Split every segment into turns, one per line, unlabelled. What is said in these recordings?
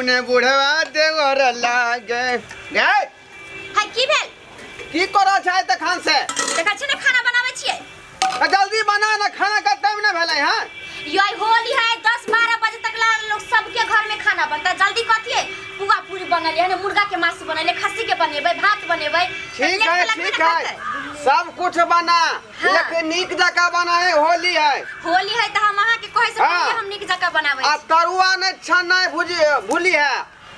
अपने बुढ़वा देवर लागे गे।
हाय, की भेल?
की करै छै तखन से?
देखै छी ने, खाना बनाबै छियै।
आ जल्दी बना ने, खाना के टाइम नहि भेलै हँ।
यो आई होली है, 10-12 बजे तक ला लोग सबके घर में खाना बनता। जल्दी कथी है? पुआ पूरी बनल है ने, मुर्गा के मांस बनल है, खस्सी के बनेबै, भात बनेबै।
ठीक
लेट
है।
तऽ लगबे
ठीक
ने
है।
करतै।
सब कुछ बना।
हाँ।
लेकिन नीक जकाँ बना है, होली है।
होली है तऽ हम अहाँ के कहै से
हाँ।
पहिले हम नीक जकाँ बनाबै
आ
छी।
तरुआ नहि छननाइ भुजी भूली है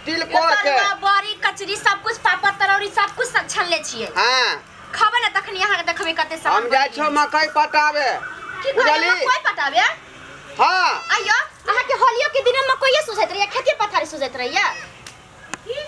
तिलकोर के।
तरुआ, बड़ी, कचरी, सब कुछ, पापड़, तरौरी, सब कुछ सब छनले छियै।
हाँ।
खबै ने तखनी अहाँ के देखबै कते सामान।
हम जाइ छौ मकई पटाबे।
की
बुझली?
कहलियै? मकई पटाबे?
हाँ।
आइयो, अहाँ के होलियो के दिन मकइये सुझैत रहिया, खेतिये पथारी सुझैत रहिया?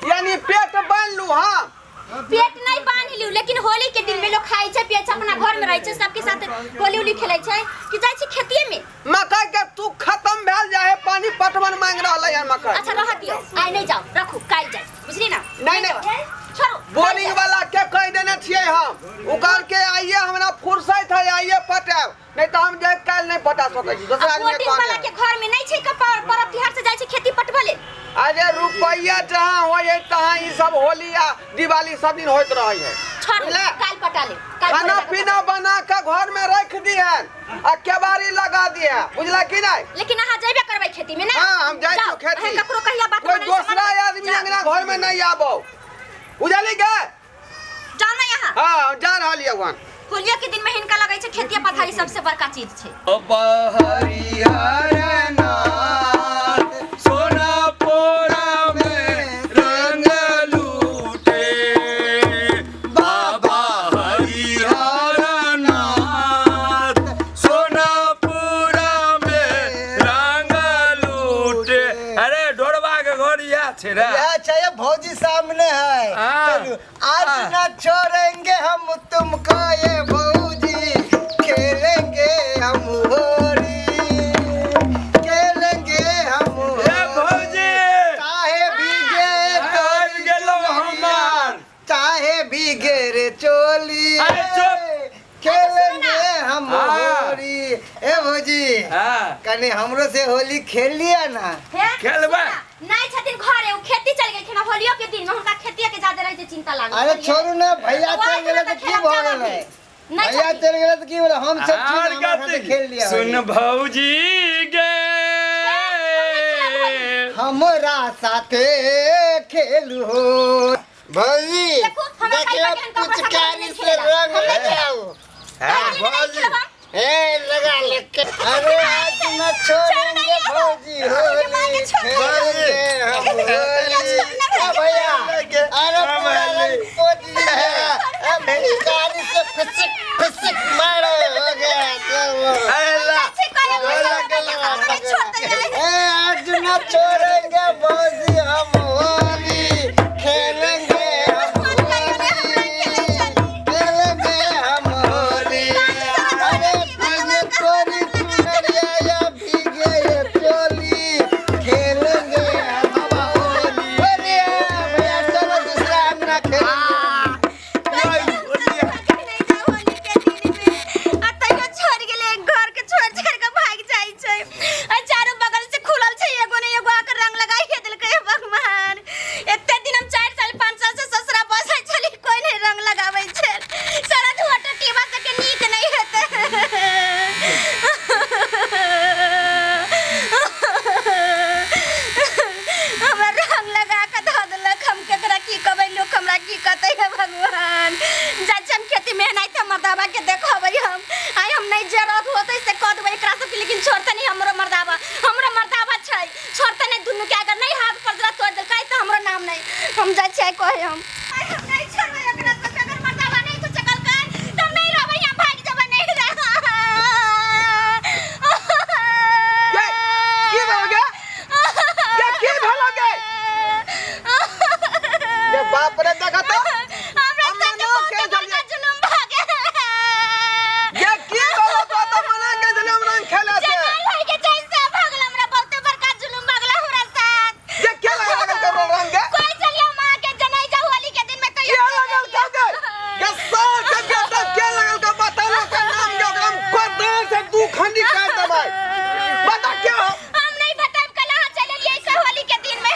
यानी पेट बान्ह लू हम?
पेट नहीं बांध लियौ, लेकिन होली के दिन में लोग खाइ छै, पियै छै, अपना घर में रहै छै, सबके साथ होली उली खेलै छै कि जाइ छै खेतिये में?
मकई के तू खत्म भेल जाए है, पानी पटवन मांग रहल है मकई।
अच्छा, रह दियौ, आइ नहीं जाओ, रखू, काल्हि जाए, बुझली ना?
नहीं, नहीं।
जाउ। छोड़ू।
बोरिंग वाला के कह देने छियै हम, ओ कहलकै आइए हमरा फुर्सत है, आइए पटायब, नहीं तो हम जे काल्हि नहीं पटा सकै छी, दोसरा आदमी
बोर्डिंग वाला के घर में नहीं छै कपार, पर्व तिहार से जाइ छै खेती पटबे ले।
अरे, रुपैया जहाँ होइ है तहाँ ई सब होली आ दिवाली सब दिन होइत रहै है।
छोड़ू।
बुझला?
काल्हि पटा ले, काल्हि
खाना
भोरे जाके
पीना बना के घर में रख दिहन आ केबाड़ी लगा दिहन, बुझला कि नहीं?
लेकिन अहाँ जेबे करबै खेती में ना?
हाँ, हम जाइ
जाउ,
छियौ खेती।
अहाँ ककरो कहिया बात
कोई
मानै से
दोसरा
मत।
आदमी
जाउ।
अंगना घर में नहीं आबो, बुझली के?
जाउ ना यहाँ।
हाँ, हम जा रहल हियै वहाँ।
होलिया के दिन में हिनका लगै छै खेती पथारी सबसे बड़का चीज छै।
हरिहर नाथ सोनापुरा में रंग लूटे, बाबा हरिहर नाथ सोनापुरा में रंग लूटे। अरे, ढोरबा के घर इएह छै रे।
यह चाहिए, भौजी सामने है।
हाँ।
चलो, आज
हाँ।
ना छोड़ेंगे हम तुमको ये भौजी, खेलेंगे हम होली, खेलेंगे हम
ए भौजी।
चाहे भीगे
आबि गेलौ हमर।
चाहे भीगे रे चोली।
अरे चुप।
खेलेंगे हम
हाँ।
होली। ए भौजी।
हाँ।
कनी हमरो से होली खेल लिया ना।
हे,
खेलबै।
सुनू ना, नहि छथिन घरे, ओ खेती चलि गेलखिन। होलियो के दिन में हुनका खेतिये के ज्यादा रहै छै चिंता लागल।
अरे छोड़ू ना, भैया
तो
चल गेलै
तऽ
तऽ की
खेलब
भऽ
जाब
गेलै?
अभी। नहि
भैया
छथिन।
चल गेलै तऽ की भेलै? हम सब छी
आर
ने, हमरा साथे
कथी?
खेल लिया
सुन
होली।
भौजी गे।
हमरा साथे खेलू हो भौजी।
देखू, हमरा
देखियो,
काल्हि बगैन कपड़ा
पिचकारी
साथ
से
खेला।
रंग
हम नहि
लगाओ।
खेलब।
भौजी।
ए लगा ले के। अरे, आज न छोड़ेंगे भौजी होली, खेलेंगे हम होली। ए भैया, अरे पूरा रंग पोत लिया है, अब पिचकारी से फिसक फिसक मारो, हो गया, चलो।
अरे ला।
छै, कहले पैसा लगा के हम नहि छोड़तै आइ।
ए आज न छोड़ेंगे भौजी हम होली, खेलेंगे हम
मत कहियो ने हमरा
होली,
खेलै चली।
खेलेंगे हम होली। अरे भीगे तोरी चुनरिया या भीगे ये चोली, खेलेंगे हम होली। बोलिए भैया, चलो दूसरा अंगना खेलेंगे।
नहीं जाओ होली के दिन में। आ तैयो छोड़ गेलै, घर के छोड़ छोड़ के भाग जाइ छै। आ चारू बगल से खुलल छै, एगो ने एगो आके रंग लगाइए देलकै। हे भगवान, एते दिन हम 4 साल 5 साल से ससुरा बसै छली, कोई नहीं रंग लगाबै छै। सारा धुआ टीबा सबके नीक नहीं हेतै। हमरा रंग लगा के धऽ देलक। हम केकरा की कहबै? लोक हमरा की कहतै? हे भगवान, जाइ छी हम खेती में, एनाहिते मर्दाबा के देखबै हम आइ। हम नहि जे रख होतै से कऽ देबै एकरा सबके, लेकिन छोड़तै नहीं हमरो मर्दाबा। हमरो मर्दाबा छै, छोड़तै नहीं दुनू के। अगर नहीं हाथ पर जरा तोड़ देलकै तऽ हमरो नाम नहीं। हम जाइ छियै कहे हम। आइ हम नहीं छोड़बै एकरा सबके। अगर मर्दाबा नहीं कुछ कहलकै तऽ हम नहीं रहबै यहाँ, भागि जेबै, नहीं
गे, की भेल गे? गे, की भेल गे? गे बाप रे, देखा तो।
हमरा
हम
साथे
मना
बहुते
के
बड़का जुलुम भऽ गेल।
गे, की भेल तो? तो मना के छलियै हम रंग खेले से।
जमाल होय के छै से भऽ गेल। हमरा बहुते बड़का जुलुम भऽ गेल हमरा साथ।
गे, के लगा लगल करो रंग गे?
कोई चलियो माँ के जनई जाऊ होली के दिन में
के
कहियो।
लगल का गे? गे सार के बेटा, के लगल का बता लो के नाम गे, ओकरा हम कोदार से दू खंडी काट देबै। बता के हो?
हम नहीं बताएब। कल अहाँ चल एलियै से होली के दिन में।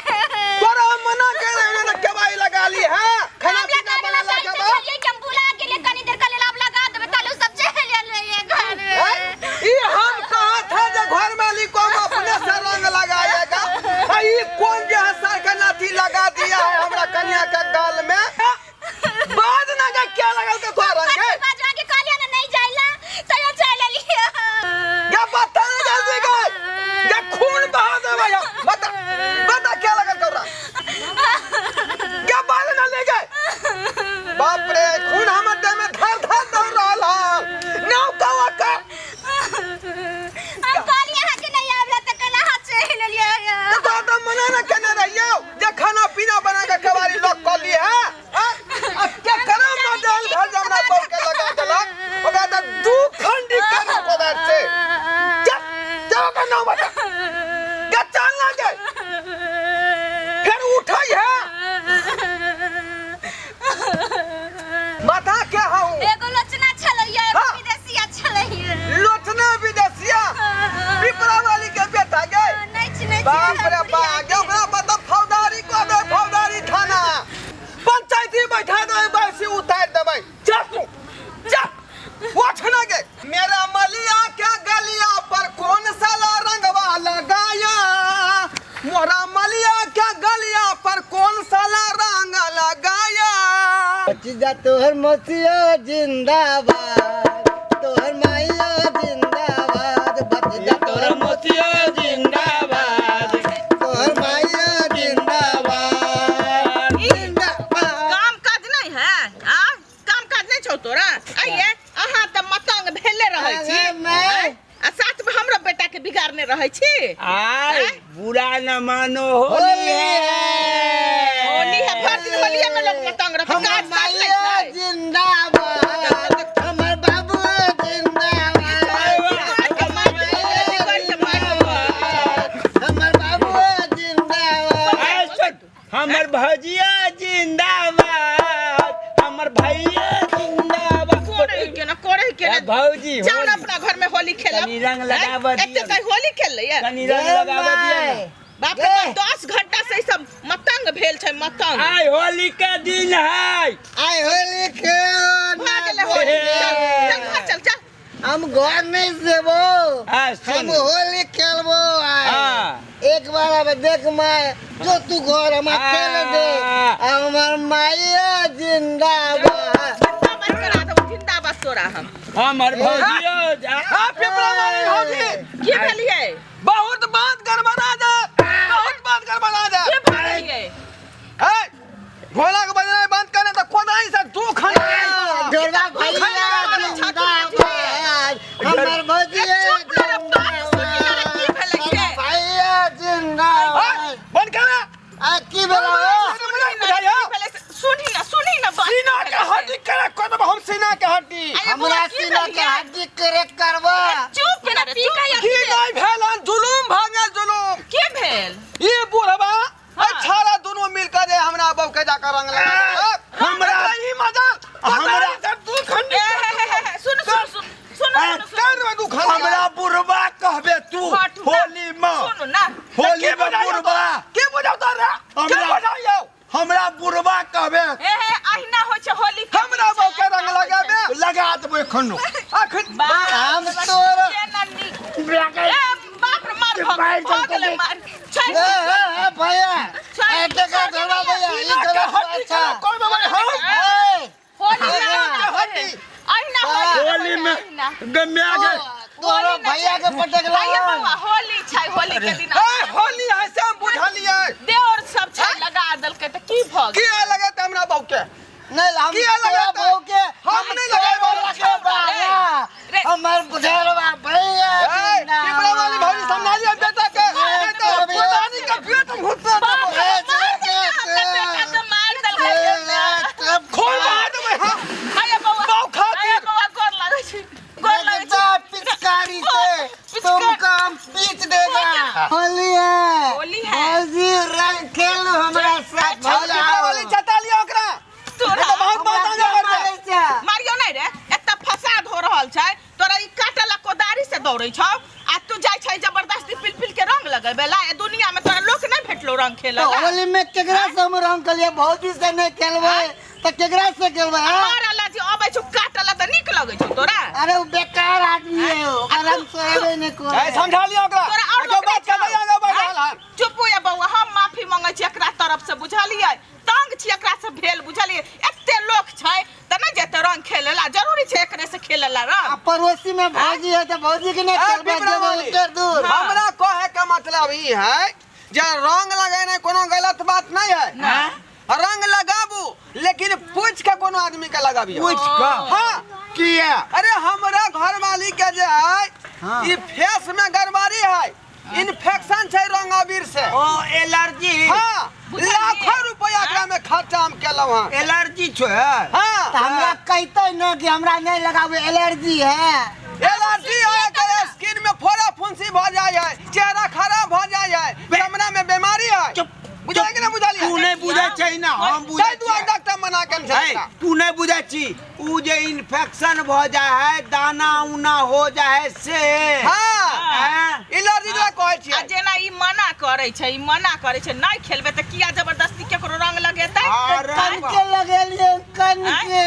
बा ओकरा पर तऽ फौजदारी कऽ दे, फौजदारी थाना पंचायती बैठा दे, बैसी उतार देबै। जा तू जा, उठ ना गे। मेरा मलिया के गलिया पर कौन साला रंगवा लगाया, मोरा मलिया के गलिया पर कौन साला रंग लगाया।
भतीजा तोहर मौसियो जिंदाबाद, तोहर माइयो जिंदाबाद, भतीजा
तोरा मोतिया जिंदाबाद,
तोहर माइयो जिंदाबाद, जिंदाबाद।
काम काज नहीं है आ? काम काज नहीं छौ तोरा? आइए अहाँ तऽ मतंग भेले रहै छी।
अरे मैं।
आँय? आ साथ में हमरो बेटा के बिगाड़ने रहै छी।
आय बुरा न मानो, होली
होली
है।
है।
होली है, भर दिन होलिये में लोग मतंग रहै,
हमर
काज ताज नहीं
माइयो
छै।
जिंदाबाद, हमर बाबू जिंदाबाद,
हमर
हमर बाबू जिंदाबाद।
आय सुन, हमर भजिया जिंदाबाद, हमर भैया जिंदाबाद।
कोरे के ना, कोरे के ना।
ए, भौजी,
जाओ ना
होली।
अपना घर में होली खेलब।
कनी रंग लगाबऽ
एते
दियौ।
कहीं होली खेल लैया?
कनी रंग लगाबऽ दियौ ने।
बाप रे बाप, 10 घंटा से ई सब मतंग भेल छै, मतंग।
आय होली के दिन है।
आइ होली खेल।
भऽ गेलै होली, चल चल घर चल चल।
हम घर नहीं जेबो।
हाँ, सुन।
हम होली खेलबो आइ।
हाँ।
एक बार अब देख माय, जो तू घर हम खेल दे। हमर माइया जिंदाबाद।
जिंदाबाद करा देबो, जिंदाबाद तोरा हम।
हमर भौजियो
आ पिपरा वाली भौजी।
की भेलियै?
बहुत बात गड़बड़ा दे, बहुत बात गड़बड़ा दे।
की भेलियै?
ए भोला के बजनाइ बंद करे तऽ कोदाई से दू खना।
जोरबा भैया जिंदाबाद, हमर भौजिया
चुप ना रे, बात सुनी ना रे, की भेलै से?
भैया जिंदाबाद।
बंद करे।
आ की भेलो हो?
बुझाइयो।
की भेलै से? सुनही ना, सुनही ना बात।
सीना के हड्डी करे कदम, हम सीना के हड्डी।
आये
हमरा
बौआ, की
सीना के
भेलियै?
हड्डी करे करबा।
चुप ना रे, चुप।
की नहीं भेल हन? जुलूम भऽ गेल, जुलूम।
की भेल?
ई बुढ़बा अठारह दुनू मिलकर जे हमरा बहू के जाकर रंग लगा।
हमरा-
ई मजा
हमरा-
दू खंडी।
ए, हे, हे, हे, हे, सुन सुन सुन सुन सुन सुन।
कर में दू खंडी।
हमरा बुढ़बा कहबे तू
हट ना।
होली में?
सुनू ना।
होली में बुढ़बा
के बुझाउ रे? के
हमरा-
बुझाइयो?
हमरा बुढ़बा कहबे।
ए हे, अहिना होइ छै होली के
हमरा
दिन
बहू
छै,
के रंग
अहिना होइ छै।
लगाबे।
लगा देबो एखनो।
अखन
बाप
हम
रे,
तोरा-
केना नीक। ए, बाप रे, मार
मार
भऽ गेलै, मार। छै,
ए, ए, ए, भैया
छै,
ए, देखा जोरबा भैया, ई
सीना के
गलत
हड्डी
अच्छा।
कोई बाबा हम
ए,
होली
ए,
में
हड्डी।
अहिना होली
होली में
अहिना।
गम्या गे।
तोरो भैया के पटकला।
आइए बौआ, होली छै, होली के दिन।
ए होली है से हम बुझलियै।
देवर सब छै, लगा देलकै तऽ की भऽ
की
गेल?
लगत हमरा बहू के?
नहीं, हम
किया
तोरा
लगाता?
बहू के
हम नहीं लगाएबो।
बाबा,
रे।
हमर बुझेरवा भैया
ए पिपरा वाली भौजी समझा लिया बेटा के, नहीं तो कोदानी के पेट में घुसा
बाप
देबो।
रे, मार देलकै हमरा बेटा के, मार देलकै।
खोल मार देबै हम।
आइए बौआ,
बहू खातिर।
आइए बौआ, गोर लागै छी, गोर लागै छी।
पिचकारी से तुमको हम पीच देगा। होली है,
होली है।
भौजी रंग खेलू हमरा साथ।
पिपरा वाली चटा लिया ओकरा।
तोरा
नहीं तो बहुत बात आगे बढ़ जाए।
मारियो नहीं रे, एतऽ फसाद हो रहल छै। तोरा ई काटला कोदारी से दौड़ै छौ आ तू जाइ छै जबरदस्ती पिल पिल के रंग लगेबे ला। ए दुनिया में तोरा लोक नहीं भेटलो रंग खेले ला?
होली में केकरा से हम रंग खेलिए? भौजी से नहीं खेलबै तो केकरा से खेलबै? हाँ?
मारला जे अबै छौ काटला तऽ नीक लगै छौ तोरा?
अरे वो बेकार आदमी है, ओकरा रंग सोहेबे नहीं
ए
करे।
समझा लिया ओकरा।
तोरा और
एगो
लोक
बात
नहि
कर
छौ?
आगे बढ़
आँय?
रहल हन।
चुप हो या बौआ, हम माफी मांगै छी एकरा तरफ से, बुझलियै? तंग छी एकरा से भेल, बुझलियै? एते लोक छै तऽ नहि जेतै रंग खेले ला? जरूरी छै एकरे से खेले ला
आ
रंग?
पड़ोसी में भौजी है तो भौजी के नहीं
ए,
खेलबै?
पिपरा
जेबै
वाली।
उतर दूर।
हमरा कहे के मतलब ई है जे रंग लगेने कोनो गलत बात नहीं है। रंग लगाबू, लेकिन पूछ के कोनो आदमी के लगाबियो।
पूछ कऽ?
हाँ।
किया?
अरे हमरा घर वाली के जे है
हाँ।
ई फेस में गड़बड़ी है, इन्फेक्शन छै रंग अबीर से।
ओ एलर्जी।
हाँ,
बुझलियै?
लाखों रुपया एकरा में खर्चा हम केलहुँ हँ।
एलर्जी छो है।
हाँ।
तो हमरा कहते न कि हमरा नहीं लगावे, एलर्जी है।
एलर्जी है, एकर स्किन में फोड़ा फुंसी भ जाय है, चेहरा खराब भ जाय है, चमड़ा में बीमारी है।
चुप।
बुझलियै कि ना बुझलियै?
तू नहीं बुझै छै ना, हम बुझै
ताहि दुआरे
छियै।
डॉक्टर मना केने छलै
है,
एकरा।
तू नहीं बुझै छी उ जे इन्फेक्शन भ जाय है दाना उना हो जाय है से।
हाँ
हैं?
एलर्जी जेकरा कहै
आ
छियै।
जेना ई मना करै छै, ई मना करै छै नहि खेलबै तऽ किया जबरदस्ती केकरो रंग लगेतै?
अरे
कन के लगेलिए कन के।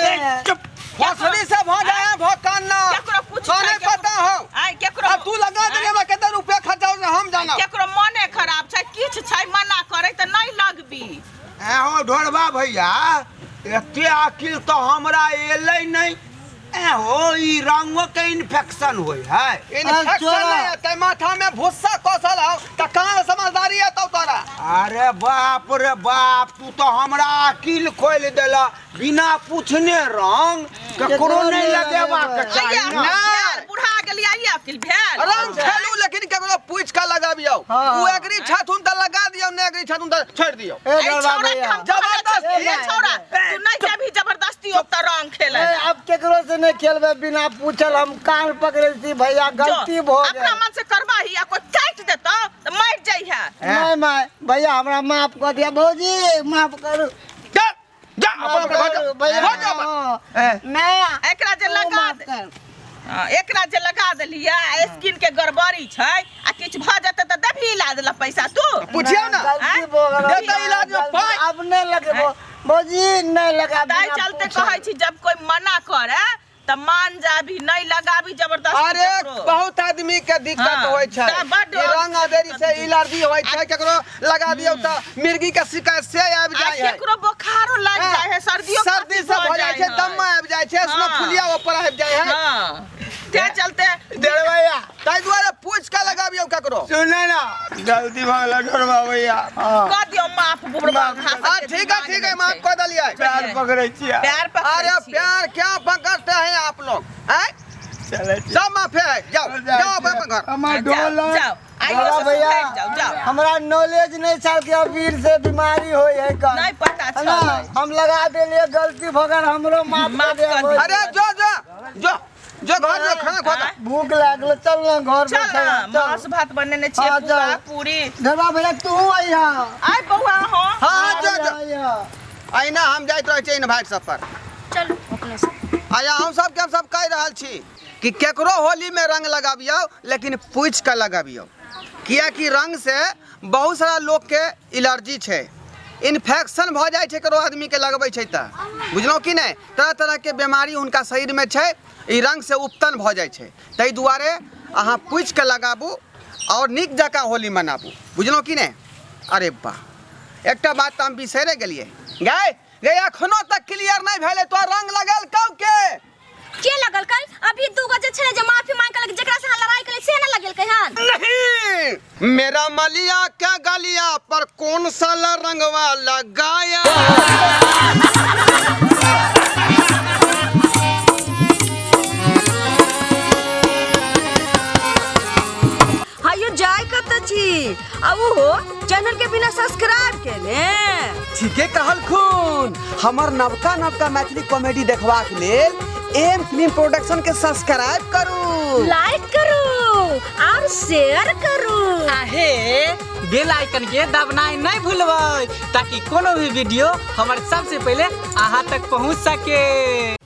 चुप।
फसरी से भ जाय है भ कान ना
केकरो कुछ
तो नहीं
छै, केकरो-
पता हो।
आय केकरो
अब तू लगा देने हमरा केते रुपया खर्चा हो हम जाना।
केकरो मने खराब छै किछु छै मना करै तऽ नहि लगबी।
ऐ हो ढोरबा भैया एते अकिल तो हमरा एलै नहीं। ऐ हो ई रंगो के इन्फेक्शन होय है।
इन्फेक्शन नहीं है माथा में भुस्सा कसल हो त कहां समझदारी है तो तोरा?
अरे बाप रे बाप तू तो हमरा अकिल खोल देला बिना पूछने रंग ककरो नहीं लगेबाक चाही
आइए
ना।
भेल, बुढ़ा गेली आइए अकिल भेल।
रंग खेलू लेकिन केकरो पूछ के लगाबियौ।
हाँ।
उ एग्री छथुन त लगा दियौ नहीं एग्री छथुन त छोड़ दियौ।
ए
ऐ
ढोरबा
छौड़ा के
भैया
हम जबरदस्ती
जबरदस्ती।
ए छौड़ा तू नहीं जेबही जबरदस्ती ओतऽ रंग खेलै
ए, अब केकरो से नहीं खेलबे बिना पूछल हम कान पकड़े छी भैया गलती भ
अपना
गेल।
मन से करबाही आ कोई काटि देतौ तऽ मरि जइहे।
नहीं माय भैया हमरा माफ कर दिया भौजी माफ करू।
जा जा अपन अपन घर जा।
भैया
घर जा अपन।
नहीं
एकरा जे
तू
लगा
माफ
दे
कर।
हाँ, एकरा जे लगा देलियै स्किन के गड़बड़ी छै आ किछु भऽ जेतै तऽ देबही इलाज ला पैसा तू?
पूछियौ ना।
गलती भऽ गेल।
देतै इलाज में पाइ।
अब नहीं लगेबो भौजी नहीं लगा
ताहि
बिना
चलते
पूछल।
कहै छी जब कोई मना करे तऽ मान जाबी नहीं लगाबी जबरदस्ती
अरे
केकरो।
बहुत आदमी के दिक्कत
हाँ,
होय छै।
तऽ बड्ड
ई रंग अधेरी से एलर्जी होय छै केकरो लगा दियौ त मिर्गी के शिकायत से आबि
आ
जाय है।
केकरो बोखारो लागि
हाँ,
जाइ है सर्दियो
सर्दी
खाँसी
से भऽ जाइ छै
है।
दम्मा आबि जाइ छै
हाँ।
स्नोफुलिया ऊपर आबि जाइ है।
हाँ ते चलते
ढोरबा भैया
ताहि दुआरे पूछ के लगाबियौ केकरो।
सुने ना गलती भऽ गेल ढोरबा भैया।
हाँ।
कऽ दियौ माफ बुढ़बा घास
हाँ ठीक है ठीक है माफ कऽ देलियै।
पैर पकड़ै छियै।
पैर पकड़ै
अरे
छियै।
प्यार क्या पकड़ते हैं आप लोग हैं?
चलै छी।
सब माफे है जाओ जाओ अपन अपन घर।
हमर
जाओ
ढोलक
जाओ आइयो
ढोला
से
भैया
सुधरि जाओ जाओ।
हमरा नॉलेज नहीं छल कि अबीर से बीमारी होय है कन।
नहीं पता
है ना?
छल।
हम लगा देलिए गलती भगन हमरो माफ
माफ
कर दिया
कर
भौजी।
अरे जो जो जो जो घर जो खाना खा
आँय?
भूख लागल चल ना घर
चल
बैठल
ना
चल।
मांस भात बनेने छियै
हाँ,
पुआ
चल।
पूरी।
ढोरबा भैया तू अइहा।
आइ बौआ हो।
हाँ हाँ जो जो
अइहा।
अहिना हम जाइत रहै छियै इनवाइट सब पर।
चलू अपने से।
आया हम सबके हम सब कहि रहल छी कि केकरो होली में रंग लगाबियौ लेकिन पूछि के लगाबियौ कियाकि रंग से बहुत सारा लोग के एलर्जी छै इन्फेक्शन भऽ जाइ छै केकरो आदमी के लगबै छै तऽ बुझलहुँ कि नहि तरह तरह के बीमारी हुनका शरीर में छै ई रंग से उपतन भऽ जाइ छै ताहि दुआरे अहाँ पूछि के लगाबू और नीक जकाँ होली मनाबू बुझलहुँ कि नहि। अरे वाह एकटा बात तऽ हम बिसरे गेलियै गै गै एखनो तक क्लियर नहि भेलै तो रंग लगल कौ के?
के लगलकै? अभी दू गो जे छलै जे माफी मांग के जेकरा से अहाँ लड़ाई केलियै से ने लगेलकै हन?
नहीं मेरा मलिया के गलिया पर कौन साला रंगवा लगाया?
हायो जाय कत छी आ उहो चैनल के बिना सब्सक्राइब केने।
ठीके कहलखुन हमर नवका नवका मैथिली कॉमेडी देखबाक लेल एम फिल्म प्रोडक्शन के सब्सक्राइब करू,
लाइक करू और शेयर करू।
आहे बेल आइकन के दबनाइ नहीं भूलबै ताकि कोनो भी वीडियो हमर सबसे पहले अहाँ तक पहुँच सके।